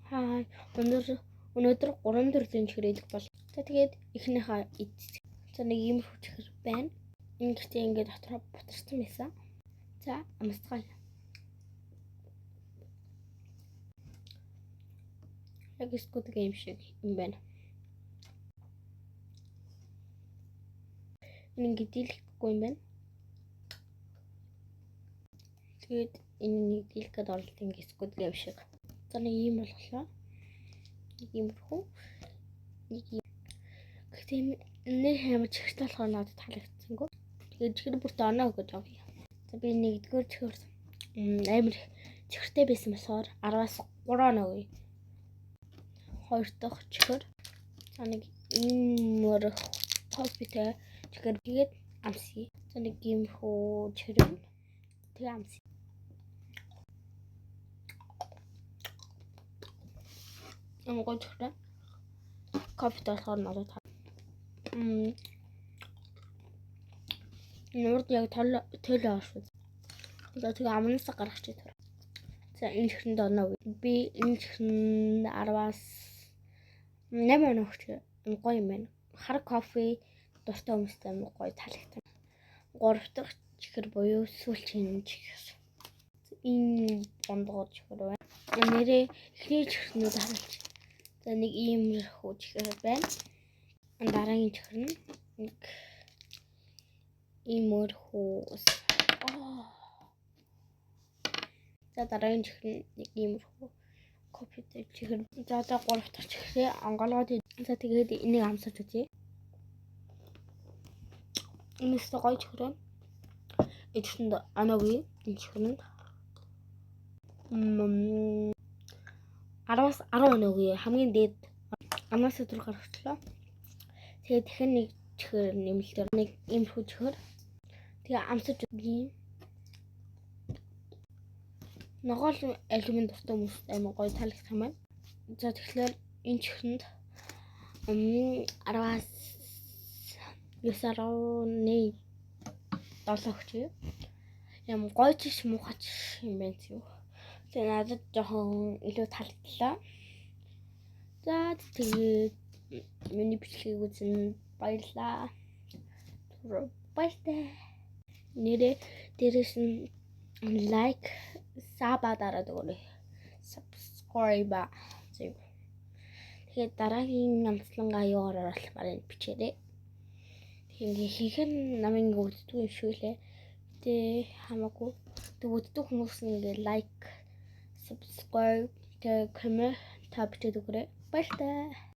Хай. Өнөөдөр 3 төрлийн чихэр идэх бол. За тэгээд эхнийхээ идчих. За нэг иймэрхүү чихэр байна. Энэ гэхдээ ингээд дотор бутарсан байсан. За амсцгаая. Яг Squid Game шиг юм байна. Энэ ингээд дийлэхгүй юм байна. Тэгээд энэ нэг дийлэх гээд оролт ингээд Squid Game шиг. За нэг ийм болглоо. Нэг иймэрхүү. Нэг ийм. Гэхдээ нэг амар чихэртэй болохоор надад таалагдсангүй. Тэгээд чихэр бүрт оноо өгöd явъя. За би нэгдүгээр чихэр амар чихэртэй байсан болохоор 10-аас 3 оноо өгье. Хоёр дахь чихэр. За нэг иймэр кофетэй чихэр тэгээд амсъя. За нэг иймэрхүү чихэр байна. Тэгээ амсъя. Ямар гоё чихэр. Кофетэй болохоор надад таа. Нурд яг төлөө оршив. За тэгээ амнасаа гаргачих тэр. За энэ чихрэнд оноо. Би энэ чихрэнд 10-аас 8 оноо өгч гоё юм байна. Хар кофе дуртай хүмүүстэй амар гоё таалагдсан. Гурав дахь чихэр буюу сүүлчийн чихэр. Энэ бондгоор чихэр байна. Нэрээ эхний чихрнүүд харуулж. За нэг иймэрхүү чихэр байна. Дараагийн чихэр нь нэг иймэрхүү. За дараагийн чихэр нь нэг иймэрхүү кофетэй чихэр. За одоо гурав дахь чихрээ онгоолгоод. За тэгээд энийг амсаж үзье. Энэс гоё чихэр байна. Эдгэнд оноогүй энэ чихрэнд. 10-аас 10 оноо өгье. Хамгийн дээд амнаас өдөр гаргачлаа. Тэгээд дахин нэг чихэр нэмэлтээр нэг иймэрхүү чихэр. Тэгээ амсаж үзье. Ногоол алюмин дуртай хүмүүст амар гоё таалагдах юм байна. За тэгэхээр энэ чихрэнд 10-аас 9.7 өгчээ. Юм гоё ч муухай ч юм байна юу. Тэгээ надад жоохон илүү таалагдлаа. За тэгээд миний бичлэгийг үзэн баярлаа. Баяртай. Нэрээ дээрээс нь лайк, sub дараад өгөөрэй. Subscribe. Тэгээд дараагийн амтлангаа юугаар оруулах барыг бичээрэй. Тэгээ ингээ хийх нь намайг ингээ үздэг юм шиг лээ. Тэ хамаагүй. Тэг үздэг хүмүүс нь ингээ лайк, subscribe, тэг comment та бичээд өгөөрэй. Баяртай.